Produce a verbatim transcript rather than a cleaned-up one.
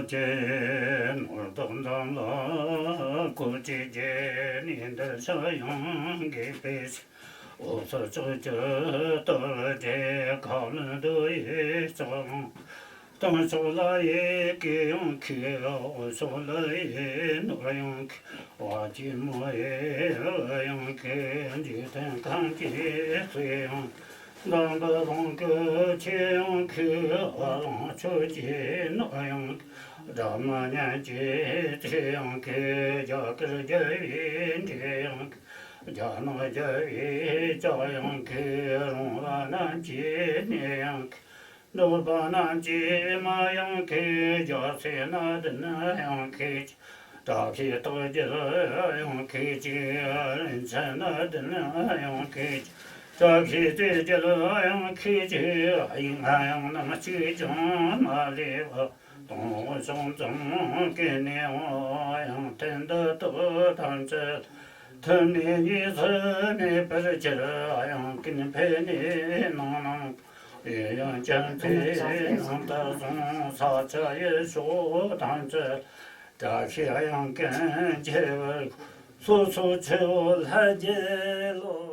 ཀྱི་ནོར་བདག་འཛོམས་ལ་བཀོད་ཅིག་བགྱིས་ནས། འདིར་ཆགས་ཡང་དགོས་པའི་ཕྱིར། འོད་གསལ་ཕྱོགས་བཅུར་བརྟོལ་ཏེ། ཁ་ལོན་རྡོ་ཡི་ལྕགས་ལང་། སྟེང་ཕྱོགས་ལ་ཡི་གེ་ཡང་མཁས། འོག་ཕྱོགས་ལ་ཡི་ནོར་ཡང་མཁས། བ་ཅན་མོ་ཡི་བུ་ཡང་མཁས། འཇིག་རྟེན་ཁམས་ཀྱི་སྲས་ཡང་། འཛམ་བུ་གླིང་གི་ཆོས་ཡང་མཁས། བ་ལང་ཁྱོད་ཀྱི་ནོར་ཡང་མཁས། སྒྲ་མི་སྙན་གྱི་ཚིག་ཡང་མཁས། རྒྱ་གར་རྒྱལ་བའི་འགྲོས་ཡང་མཁས། རྒྱ་ནག་རྒྱལ་བའི་ལྕགས་ཡང་མཁས། རོང་བ་རྣམས་ཀྱི་སྣེ་ཡང་མཁས། འདོད་པ་རྣམས་ཀྱི་མ་ཡང་མཁས། རྒྱལ་སྲས་སྣ་བདུན་ཡང་མཁས། བཀྲ་ཤིས་རྟགས་བརྒྱད་ཡང་མཁས་ཅིག། རིན་ཆེན་སྣ་བདུན་ཡང་མཁས་ཅིག། བཀྲ་ཤིས་རྩེ་བརྒྱད་ཡང་མཁས་ཅིག། དབྱིག་ལྔ་ཡང་ནམ་ཞིག་ཀྱང་མ་ལུས་པ། སྟོང་འོད་ཕྱོགས་མཚམས་ཀུན་ནས་འོང་། ཡང་དེ་འདི་དག་ཐམས་ཅད་ཐུབ་ནས་གཉིས་སུ་མེད་པར་གྱུར། ཡང་ཀུན་ཕན་ནུས་སྣང་ནམ། ཡུན་ཡང་བྱམས་པའི་ནང་དུ་སོང་། ས་ཆ་ཡུལ་ཕྱོགས་ཐམས་ཅད་བཀྲ་ཤིས་གཡང་རྒན་ཆེ་བར། སོ་སོ་ཆུ་བོ་ལྷ་རྒྱལ་ལོ།